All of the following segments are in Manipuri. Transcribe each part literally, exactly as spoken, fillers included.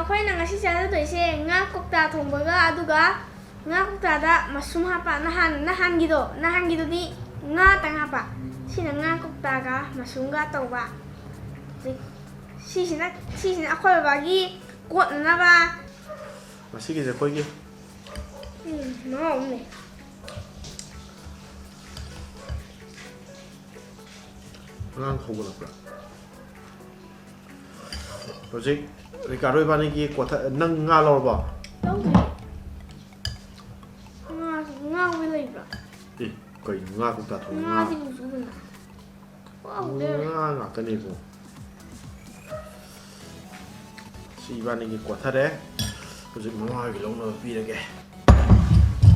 ꯑꯩꯈꯣꯏꯅ ꯉꯁꯤ ꯆꯥꯖꯗꯣꯏꯁꯦ ꯉꯥ ꯀꯧꯇꯥ ꯊꯣꯡꯕꯒ, ꯑꯗꯨꯒ ꯉꯥ ꯀꯧꯇꯥꯗ ꯃꯁꯔꯨꯝ ꯍꯥꯞꯄ꯫ ꯅꯍꯥꯟ, ꯅꯍꯥꯟꯒꯤꯗꯣ, ꯅꯍꯥꯟꯒꯤꯗꯨꯗꯤ ꯉꯥ ꯇꯪ ꯍꯥꯞꯄ꯫ ꯁꯤꯅ ꯉꯥ ꯀꯧꯇꯥꯒ ꯃꯁꯔꯨꯝꯒ ꯇꯧꯕ꯫ ꯁꯤꯁꯤꯅ, ꯁꯤꯁꯤꯅ ꯑꯩꯈꯣꯏ ꯕꯕꯥꯒꯤ ꯀꯣꯠꯅꯅꯕ꯫ ꯉꯁꯤꯒꯤꯁꯦ ꯑꯩꯈꯣꯏꯒꯤ꯫ ꯎꯝ, ꯃꯍꯥꯎ ꯑꯃ ꯂꯩ꯫ ꯑꯉꯥꯡ ꯍꯧꯒꯠꯂꯛꯄ꯭ꯔꯥ? ꯍꯧꯖꯤꯛ ꯔꯤꯀꯥꯔꯗꯣ ꯏꯕꯥꯅꯤꯒꯤ ꯀꯣꯊ-, ꯅꯪ ꯉꯥ ꯂꯧꯔꯕꯣ? ꯂꯧꯗ꯭ꯔꯤ꯫ ꯉꯥ, ꯉꯥ ꯂꯩꯕ꯭ꯔꯥ? ꯑꯦ, ꯀꯩꯅꯣ ꯉꯥ ꯀꯧꯇꯥ ꯊꯣꯡꯉꯤ ꯉꯥ? ꯉꯥꯗꯤ ꯎꯁꯨ ꯎꯗꯅ꯫ ꯋꯥꯎ, ꯂꯩꯔꯦ꯫ ꯉꯥ ꯉꯥꯛꯇꯅꯤꯀꯣ꯫ ꯁꯤ ꯏꯕꯥꯅꯤꯒꯤ ꯀꯣꯊꯔꯦ꯫ ꯍꯧꯖꯤꯛ ꯃꯃꯥꯒꯤ ꯂꯧꯅꯕ ꯄꯤꯔꯒꯦ꯫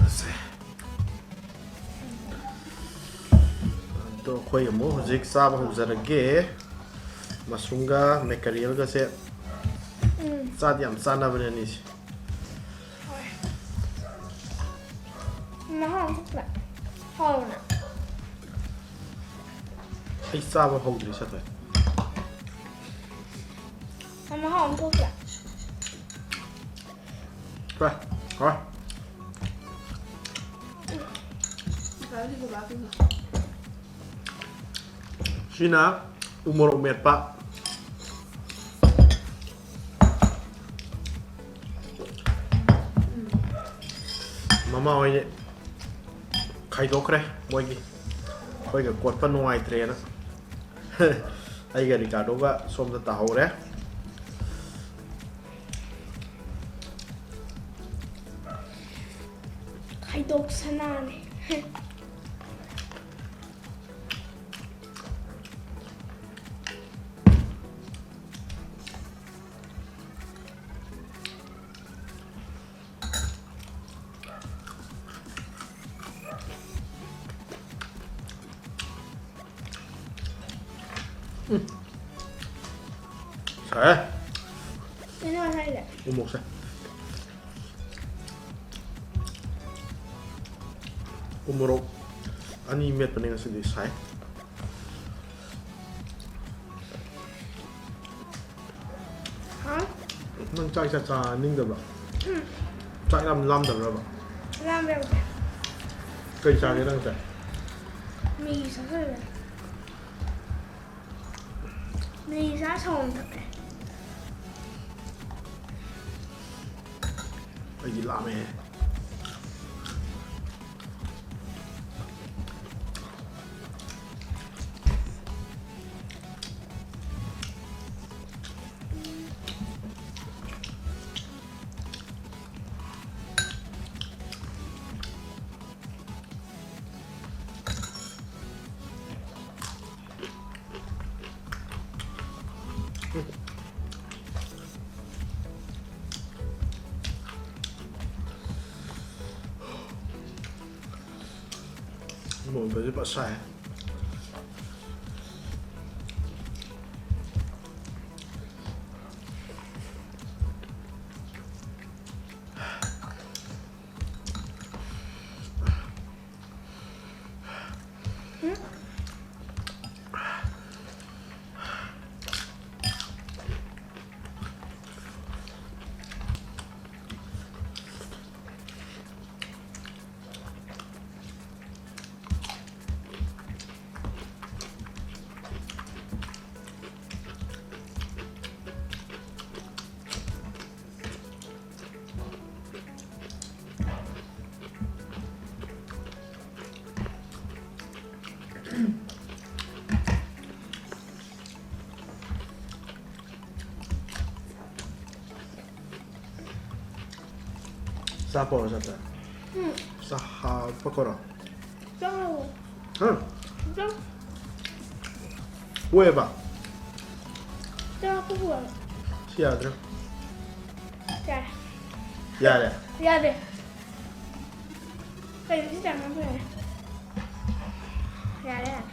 ꯑꯁꯦ꯫ ꯑꯗꯣ ꯑꯩꯈꯣꯏ ꯑꯃꯨꯛ ꯍꯧꯖꯤꯛ ꯆꯥꯕ ꯍꯧꯖꯔꯒꯦ꯫ ꯃꯁꯔꯨꯝꯒ ꯃꯦꯀꯔꯤꯌꯦꯜꯒꯁꯦ ꯎꯝ꯫ ꯆꯥꯗꯤ ꯌꯥꯝ ꯆꯥꯟꯅꯕꯅꯦ ꯑꯅꯤꯁꯦ꯫ ꯍꯣꯏ꯫ ꯃꯍꯥꯎ ꯑꯃ ꯊꯣꯛꯇ꯭ꯔꯥ? ꯍꯥꯎꯕꯅꯦ꯫ ꯑꯩ ꯆꯥꯕ ꯍꯧꯗ꯭ꯔꯤ, ꯁꯥꯊꯣꯏ꯫ ꯃꯍꯥꯎ ꯑꯃ ꯊꯣꯛꯇ꯭ꯔꯥ? ꯍꯣꯏ, ꯍꯣꯏ꯫ ꯁꯤꯅ ꯎ ꯃꯣꯔꯣꯛ ꯃꯦꯠꯄ꯫ ꯃꯃꯥ ꯍꯣꯏ ꯈꯥꯏꯗꯣꯛꯈ꯭ꯔꯦ ꯃꯣꯏꯒꯤ꯫ ꯑꯩꯈꯣꯏꯒ ꯀꯣꯠꯄ ꯅꯨꯡꯉꯥꯏꯇ꯭ꯔꯦꯅ꯫ ꯑꯩꯒ ꯔꯤꯀꯥꯔꯗꯣꯒ ꯁꯣꯝꯗ ꯇꯥꯍꯧꯔꯦ꯫ ꯈꯥꯏꯗꯣꯛꯁꯅꯥꯅꯦ꯫ ꯎꯝ꯫ ꯁꯥꯏ꯫ ꯀꯩꯅꯣ ꯍꯥꯏꯁꯦ? ꯎꯃꯣꯛꯁꯦ꯫ ꯎꯃꯣꯔꯣꯛ ꯑꯅꯤ ꯃꯦꯠꯄꯅꯦ ꯉꯁꯤꯗꯤ, ꯁꯥꯏ꯫ ꯍꯥ? ꯅꯪ ꯆꯥꯛ ꯏꯆꯥ ꯆꯥꯅꯤꯡꯗꯕ꯭ꯔꯣ? ꯎꯝ꯫ ꯆꯥꯛ ꯌꯥꯝ ꯂꯥꯝꯗꯕ꯭ꯔꯕ? ꯂꯥꯝꯃꯦ꯫ ꯀꯩ ꯆꯥꯒꯦ ꯅꯪ ꯉꯁꯥꯏ? ꯃꯦꯒꯤ ꯆꯥꯁꯜꯂꯦ꯫ ꯃꯦꯒꯤ ꯆꯥ ꯁꯪꯒꯣꯝ ꯊꯛꯑꯦ꯫ ꯑꯩꯗꯤ ꯂꯥꯝꯃꯦ꯫ ꯃꯣꯔꯣꯛ ꯃꯦꯠꯄꯁꯦ ꯐꯖ ꯁꯥꯏ꯫ ꯆꯥ ꯄꯣꯔꯣ ꯆꯥ ꯆꯥ꯫ ꯎꯝ꯫ ꯆꯥ ꯍꯥꯞꯄ ꯀꯣꯔꯣ꯫ ꯆꯥꯔꯣ꯫ ꯍꯥ? ꯆꯥ-, ꯄꯣꯛꯑꯦꯕ? ꯆꯥ ꯄꯣꯛꯑꯣ꯫ ꯁꯤ ꯌꯥꯗ꯭ꯔꯥ? ꯌꯥꯔꯦ꯫ ꯌꯥꯔꯦ? ꯌꯥꯗꯦ꯫ ꯀꯩꯅꯣ ꯁꯤ ꯆꯥꯟꯅꯗ꯭ꯔꯦ꯫ ꯌꯥꯔꯦ, ꯌꯥꯔꯦ꯫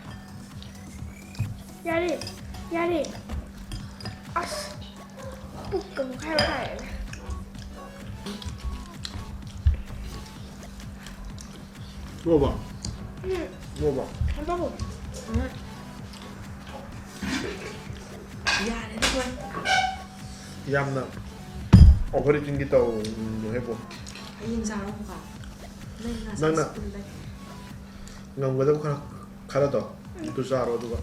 ꯌꯥꯔꯦ, ꯌꯥꯔꯦ꯫ ꯑꯁ, ꯄꯨꯛꯀ ꯄꯣꯛꯈꯥꯏꯕ ꯇꯥꯔꯦꯅꯦ꯫ ꯂꯣꯕ? ꯎꯝ꯫ ꯂꯣꯕ? ꯍꯥꯏꯕꯕꯨ꯫ ꯎꯝ꯫ ꯌꯥꯔꯦꯗ, ꯍꯣꯏ꯫ ꯌꯥꯝꯅ ꯑꯣꯚꯔ ꯏꯇꯤꯡꯗꯤ ꯇꯧꯅꯨꯍꯦ ꯕꯣ꯫ ꯍꯌꯦꯡ ꯆꯥꯔꯣ ꯑꯃꯨꯛꯀ꯫ ꯅꯪ ꯉꯁꯥꯏ ꯅꯪꯅ ꯁ꯭ꯀꯨꯜꯗꯒꯤ꯫ ꯉꯝꯒꯗꯕ ꯈꯔ, ꯈꯔꯗꯣ ꯑꯗꯨ ꯆꯥꯔꯣ, ꯑꯗꯨꯒ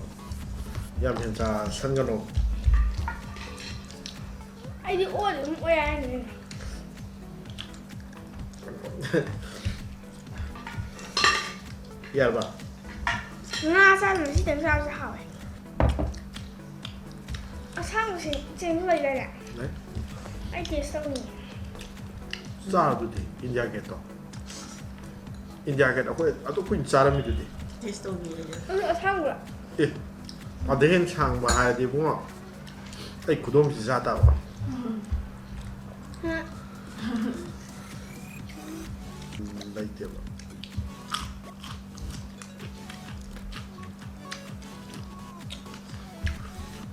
ꯌꯥꯝ ꯍꯦꯟꯅ ꯆꯥꯁꯟꯒꯅꯣ꯫ ꯑꯩꯗꯤ ꯑꯣꯏ ꯑꯗꯨꯝ ꯑꯣꯏ ꯍꯥꯏꯅꯤ꯫ ꯌꯥꯔꯕ? ꯉꯥ ꯆꯥꯗꯅ ꯁꯤꯗꯪ ꯆꯥꯕꯁꯦ ꯍꯥꯎꯋꯦ꯫ ꯑꯁꯥꯡꯕꯁꯦ ꯆꯦꯡꯁꯨ ꯂꯩꯗꯥꯏꯅꯦ? ꯂꯩ꯫ ꯑꯩ ꯇꯦꯁ ꯇꯧꯅꯤꯡꯉꯦ꯫ ꯆꯥꯔꯗꯨꯗꯤ ꯏꯟꯗꯤꯌꯥ ꯒꯦꯠꯇꯣ꯫ ꯏꯟꯗꯤꯌꯥ ꯒꯦꯠ ꯑꯩꯈꯣꯏ ꯑꯗꯨ ꯀꯨꯏꯅ ꯆꯥꯔꯝꯃꯤꯗꯨꯗꯤ꯫ ꯇꯦꯁ ꯇꯧꯅꯤꯡꯉꯦ꯫ ꯑꯗꯨ ꯑꯁꯥꯡꯕ꯭ꯔꯥ? ꯑꯦ, ꯑꯗꯩ ꯍꯦꯟꯅ ꯁꯥꯡꯕ ꯍꯥꯏꯔꯗꯤ ꯏꯕꯨꯡꯉꯣ, ꯑꯩ ꯈꯨꯗꯣꯝꯁꯤ ꯆꯥ ꯇꯥꯕ꯫ ꯉꯥ ꯂꯩꯇꯦꯕ꯫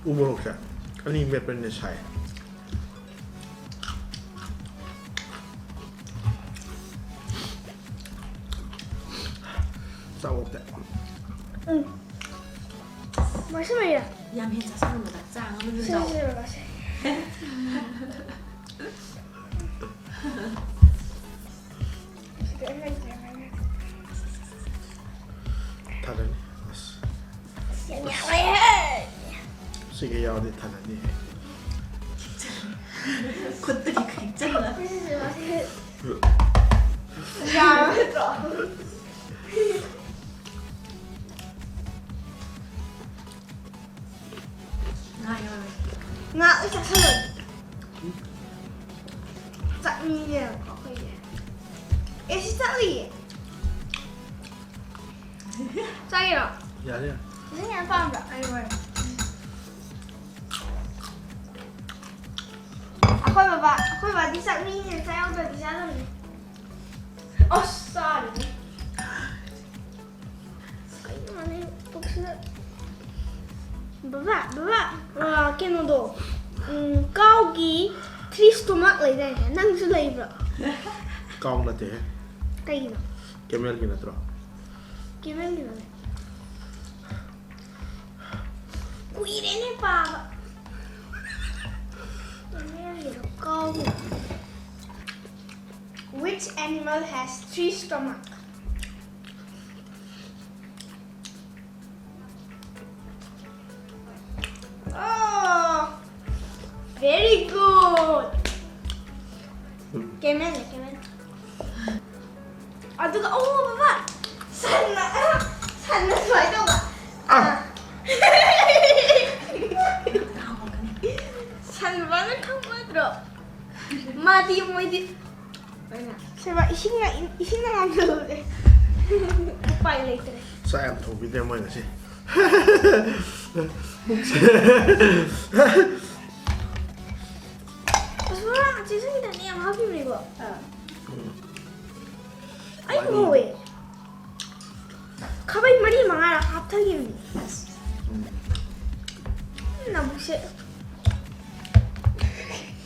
ꯎ ꯃꯣꯔꯣꯛꯁꯦ ꯑꯅꯤ ꯃꯦꯠꯄꯅꯤꯅ ꯁꯥꯏ꯫ ꯆꯥꯛ ꯑꯣꯛꯇꯦ꯫ ꯃꯁꯤ ꯂꯩꯔꯦ꯫ ꯌꯥꯝ ꯍꯦꯟꯅ ꯆꯥꯁꯜꯂꯨꯅꯨꯗ꯫ ꯆꯥꯡ ꯑꯃ ꯑꯗꯨꯝ ꯁꯤ ꯆꯥꯎ꯫ ꯁꯤ ꯁꯤ ꯁꯤꯗ ꯑꯩ ꯂꯩꯇ꯭ꯔꯦ ꯍꯥꯏꯅ꯫ ꯊꯥꯗꯅꯤ꯫ ꯑꯁ, ꯁꯤ ꯌꯥꯝ ꯌꯥꯎꯋꯦꯍꯦ꯫ ꯁꯤꯒ ꯌꯥꯎꯔꯗꯤ ꯊꯥꯗꯅꯤ꯫ ꯈꯨꯠꯇꯒꯤ ꯈꯤꯛꯆꯜꯂ꯫ ꯁꯤ ꯁꯤ ꯁꯤ ꯁꯤ꯫ ꯌꯥꯔꯣꯏꯗ꯭ꯔꯣ? ꯉꯥ ꯌꯥꯎꯔꯦ꯫ ꯉꯥ ꯂꯣꯏ ꯆꯥꯁꯜꯂꯣ꯫ ꯆꯥꯛꯅꯤꯅꯦꯕꯀꯣ ꯑꯩꯈꯣꯏꯒꯤ꯫ ꯑꯦ, ꯁꯤ ꯆꯥꯛꯂꯤꯌꯦ꯫ ꯆꯥꯒꯦꯔꯣ? ꯌꯥꯔꯦ, ꯌꯥꯔꯦ꯫ ꯅꯪ ꯌꯥꯝ ꯄꯥꯝꯕ꯭ꯔꯥ? ꯑꯩ ꯍꯣꯏ꯫ ꯑꯩꯈꯣꯏ ꯕꯕꯥ, ꯑꯩꯈꯣꯏ ꯕꯥꯗꯤ ꯆꯥꯛꯅꯤꯅꯦ, ꯆꯥꯛ ꯌꯥꯎꯗ꯭ꯔꯗꯤ ꯆꯥꯗꯕꯅꯦ꯫ ꯑꯁ, ꯆꯥꯔꯤꯅꯦ꯫ ꯀꯩꯅꯣꯅꯦ ꯄꯨꯛꯁꯤꯗ꯫ ꯕꯕꯥ, ꯕꯕꯥ, ꯑ, ꯀꯩꯅꯣꯗꯣ, ꯎꯝ, ꯀꯥꯎꯒꯤ three stomach ꯂꯩꯗꯥꯏꯅꯦ? ꯅꯪꯁꯨ ꯂꯩꯕ꯭ꯔꯣ? ꯀꯥꯎ ꯅꯠꯇꯦꯍꯦ꯫ ꯀꯩꯒꯤꯅꯣ? ꯀꯦꯃꯦꯜꯒꯤ ꯅꯠꯇ꯭ꯔꯣ? ꯀꯦꯃꯦꯜꯒꯤꯅꯣꯅꯦ꯫ ꯀꯨꯏꯔꯦꯅꯦ ꯄꯥꯕ꯫ ꯀꯦꯃꯦꯜꯒꯤꯗꯣ ꯀꯥꯎꯒꯤ꯫ Animal has three stomach. Oh, very good. Camel, camel. ꯑꯗꯨꯒ ꯑꯣ ꯕꯕꯥ, ꯁꯟꯅ, ꯁꯟꯅ ꯁꯨꯃꯥꯏꯅ ꯇꯧꯕ꯫ ꯑꯥ꯫ ꯁꯟ ꯕꯕꯥꯅ ꯈꯪꯕ ꯅꯠꯇ꯭ꯔꯣ? ꯃꯥꯗꯤ ꯃꯣꯏꯗꯤ ꯁꯦꯕꯥ, ꯏꯁꯤꯡꯅ, ꯏꯁꯤꯡꯅ ꯉꯝꯗꯕꯁꯦ꯫ ꯎꯄꯥꯏ ꯂꯩꯇ꯭ꯔꯦ꯫ ꯆꯥꯛ ꯌꯥꯝ ꯊꯣꯡꯕꯤꯗ꯭ꯔꯦ ꯃꯣꯏ ꯉꯁꯤ꯫ ꯑꯁ, ꯉꯔꯥꯡ ꯆꯦ ꯁꯪꯒꯤꯇꯥꯅ ꯌꯥꯝ ꯍꯥꯞꯈꯤꯕꯅꯦꯀꯣ꯫ ꯑꯥ꯫ ꯑꯩ ꯎꯍꯧꯋꯦ꯫ ꯈꯥꯕꯩ ꯃꯔꯤ ꯃꯉꯥꯔ ꯍꯥꯞꯊꯈꯤꯕꯅꯤ꯫ ꯎꯝ꯫ ꯅꯕꯨꯛꯁꯦ꯫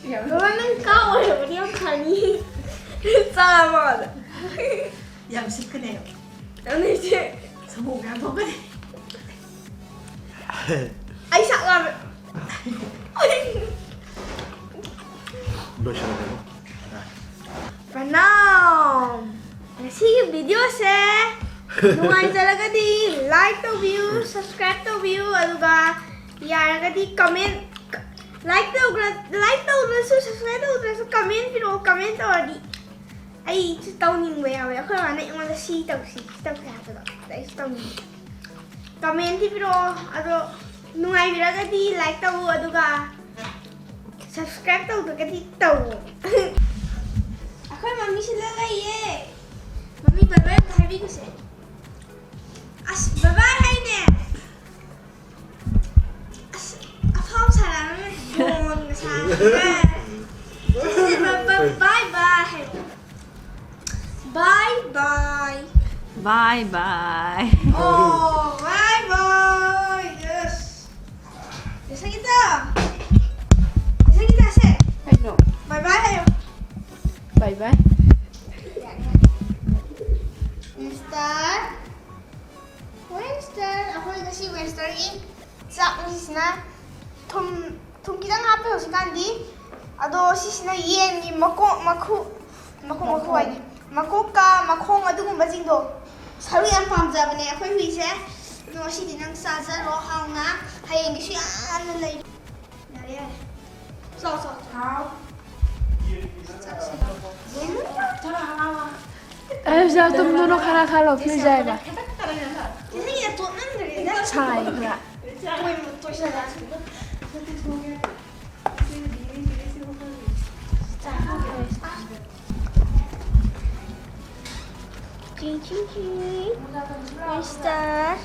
ꯌꯥꯝ ꯕꯕꯥ, ꯅꯪ ꯀꯥ ꯑꯣꯏꯔꯕꯗꯤ ꯌꯥꯝ ꯐꯅꯤ꯫ ꯆꯥꯔꯕꯣ ꯑꯗ? ꯌꯥꯝ ꯁꯤꯠꯀꯅꯦꯕ꯫ ꯌꯥꯝ ꯂꯩꯁꯦ꯫ ꯁꯪꯒꯣꯝ ꯃꯌꯥꯝ ꯊꯣꯛꯀꯅꯤ꯫ ꯑꯩ ꯁꯛ ꯂꯥꯝꯃꯦ꯫ ꯂꯣꯏꯁꯤꯜꯂꯒꯦꯀꯣ꯫ ꯄ꯭ꯔꯅꯥꯝ! ꯉꯁꯤꯒꯤ ꯚꯤꯗꯤꯑꯣꯁꯦ ꯅꯨꯡꯉꯥꯏꯖꯔꯒꯗꯤ like ꯇꯧꯕꯤꯌꯨ, subscribe ꯇꯧꯕꯤꯌꯨ, ꯑꯗꯨꯒ ꯌꯥꯔꯒꯗꯤ comment, like ꯇꯧꯒ꯭ꯔ-, like ꯇꯧꯗ꯭ꯔꯁꯨ, subscribe ꯇꯧꯗ꯭ꯔꯁꯨ comment ꯄꯤꯔꯛꯑꯣ꯫ Comment ꯇꯧꯔꯗꯤ ꯑꯩꯁꯨ ꯇꯧꯅꯤꯡꯕ ꯌꯥꯎꯋꯦ꯫ ꯑꯩꯈꯣꯏ ꯃꯥꯅ ꯑꯩꯉꯣꯟꯗ "ꯁꯤ ꯇꯧꯁꯤ, ꯁꯤ ꯇꯧꯁꯤ" ꯍꯥꯏꯕꯗꯣ ꯑꯗ ꯑꯩꯁꯨ ꯇꯧꯅꯤꯡꯉꯦ꯫ Comment ꯄꯤꯔꯛꯑꯣ꯫ ꯑꯗꯣ ꯅꯨꯡꯉꯥꯏꯕꯤꯔꯒꯗꯤ like ꯇꯧ, ꯑꯗꯨꯒ subscribe ꯇꯧꯗ꯭ꯔꯒꯗꯤ ꯇꯧꯋꯣ꯫ ꯑꯩꯈꯣꯏ ꯃꯝꯃꯤ ꯁꯤꯗ ꯂꯩꯌꯦ꯫ ꯃꯝꯃꯤ, bye bye ꯑꯝꯇ ꯍꯥꯏꯕꯤꯈꯣꯁꯦ꯫ ꯑꯁ, bye bye ꯍꯥꯏꯅꯦ꯫ ꯑꯁ, ꯑꯐꯥꯎ ꯁꯥꯔꯛꯑꯅꯨꯅꯦ꯫ ꯕꯣꯟꯒ ꯁꯥꯔꯛꯑꯅꯨꯅꯦ꯫ ꯁꯤꯁꯦ bye bye, bye bye ꯍꯥꯏꯌꯣ꯫ Bye bye. Bye bye. Oh, bye bye. Yes. ꯌꯥꯁꯪꯒꯤꯇ! ꯌꯥꯁꯪꯒꯤꯇ, ꯁꯦ! ꯀꯩꯅꯣ? Bye bye ꯍꯥꯏꯌꯣ꯫ Bye bye. Winston. Winston, ꯑꯩꯈꯣꯏ ꯉꯁꯤ Winstonꯒꯤ ꯆꯥꯛ ꯉꯁꯤꯁꯤꯅ ꯊꯨꯝ, ꯊꯨꯝ ꯈꯤꯇꯪ ꯍꯥꯞꯄꯦ ꯍꯧꯖꯤꯛꯀꯥꯟꯗꯤ꯫ ꯑꯗꯣ ꯁꯤꯁꯤꯅ ꯌꯦꯟꯒꯤ ꯃꯀꯣꯛ, ꯃꯈꯨ, ꯃꯈꯨ, ꯃꯈꯨ ꯍꯥꯏꯅꯤ꯫ ꯃꯀꯣꯛꯀ ꯃꯈꯣꯡ ꯑꯗꯨꯒꯨꯝꯕꯁꯤꯡꯗꯣ ꯁꯔꯨ ꯌꯥꯝ ꯄꯥꯝꯖꯕꯅꯦ ꯑꯩꯈꯣꯏ ꯍꯨꯏꯁꯦ꯫ ꯑꯗꯣ ꯉꯁꯤꯗꯤ ꯅꯪ ꯆꯥꯖꯔꯣ ꯍꯥꯎꯅ, ꯍꯌꯦꯡꯒꯤꯁꯨ ꯌꯥꯝꯅ ꯂꯩ꯫ ꯌꯥꯔꯦ, ꯌꯥꯔꯦ꯫ ꯆꯥꯎ, ꯆꯥꯎ꯫ ꯍꯥꯎ꯫ ꯆꯥꯛꯁꯤ꯫ अरे जा, तुम दोनों खाना खा लो, फिर जाएगा। ꯏꯁꯤꯡꯁꯦ ꯇꯣꯠꯃꯟꯈ꯭ꯔꯦꯗ꯫ ꯁꯥꯏꯕ꯭ꯔꯥ? ꯃꯣꯏ ꯃꯨꯠ ꯇꯣꯏꯁꯜꯂꯛꯑꯦ꯫ ꯆꯤꯡ, ꯆꯤꯡ, ꯆꯤꯡ꯫ ꯋꯦꯟꯁꯇꯔ꯫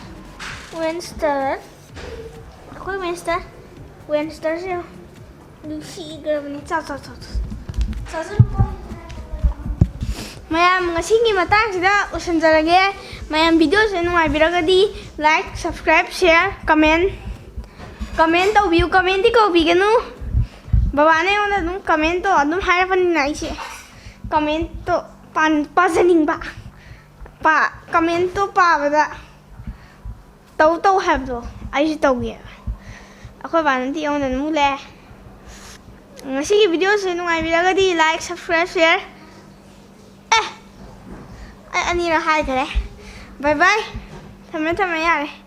ꯋꯦꯟꯁꯇꯔ꯫ ꯑꯩꯈꯣꯏ ꯋꯦꯟꯁꯇꯔ꯫ ꯋꯦꯟꯁꯇꯔꯁꯦ ꯌꯦꯡꯉꯣ꯫ ꯅꯨꯡꯁꯤꯈ꯭ꯔꯕꯅꯤ꯫ ꯆꯥꯎ, ꯆꯥꯎ, ꯆꯥꯎ, ꯆꯥꯎ꯫ ꯆꯥꯖꯔꯨꯀꯣ꯫ ꯃꯌꯥꯝ ꯉꯁꯤꯒꯤ ꯃꯇꯥꯡꯁꯤꯗ ꯂꯣꯏꯁꯤꯟꯖꯔꯒꯦ꯫ ꯃꯌꯥꯝ ꯚꯤꯗꯤꯑꯣꯁꯦ ꯅꯨꯡꯉꯥꯏꯕꯤꯔꯒꯗꯤ like, subscribe, share, comment, comment ꯇꯧꯕꯤꯌꯨ꯫ Commentꯇꯤ ꯀꯧꯕꯤꯒꯅꯨ꯫ ꯕꯕꯥꯅ ꯑꯩꯉꯣꯟꯗ ꯑꯗꯨꯝ commentꯇꯣ ꯑꯗꯨꯝ ꯍꯥꯏꯔꯛꯄꯅꯤꯅ ꯑꯩꯁꯦ commentꯇꯣ ꯄꯥꯟ-, ꯄꯥꯖꯅꯤꯡꯕ꯫ ꯄꯥ-, commentꯇꯣ ꯄꯥꯕꯗ ꯇꯧ ꯇꯧ ꯍꯥꯏꯕꯗꯣ ꯑꯩꯁꯨ ꯇꯧꯒꯦꯕ꯫ ꯑꯩꯈꯣꯏ ꯕꯥꯅꯗꯤ ꯑꯩꯉꯣꯟꯗ ꯑꯗꯨꯝ ꯎꯠꯂꯛꯑꯦ꯫ ꯉꯁꯤꯒꯤ ꯚꯤꯗꯤꯑꯣꯁꯦ ꯅꯨꯡꯉꯥꯏꯕꯤꯔꯒꯗꯤ like, subscribe, share꯫ ꯑꯦ! ꯑꯩ ꯑꯅꯤꯔꯛ ꯍꯥꯏꯈꯔꯦ꯫ Bye bye꯫ ꯊꯝꯃꯦ, ꯊꯝꯃꯦ, ꯌꯥꯔꯦ꯫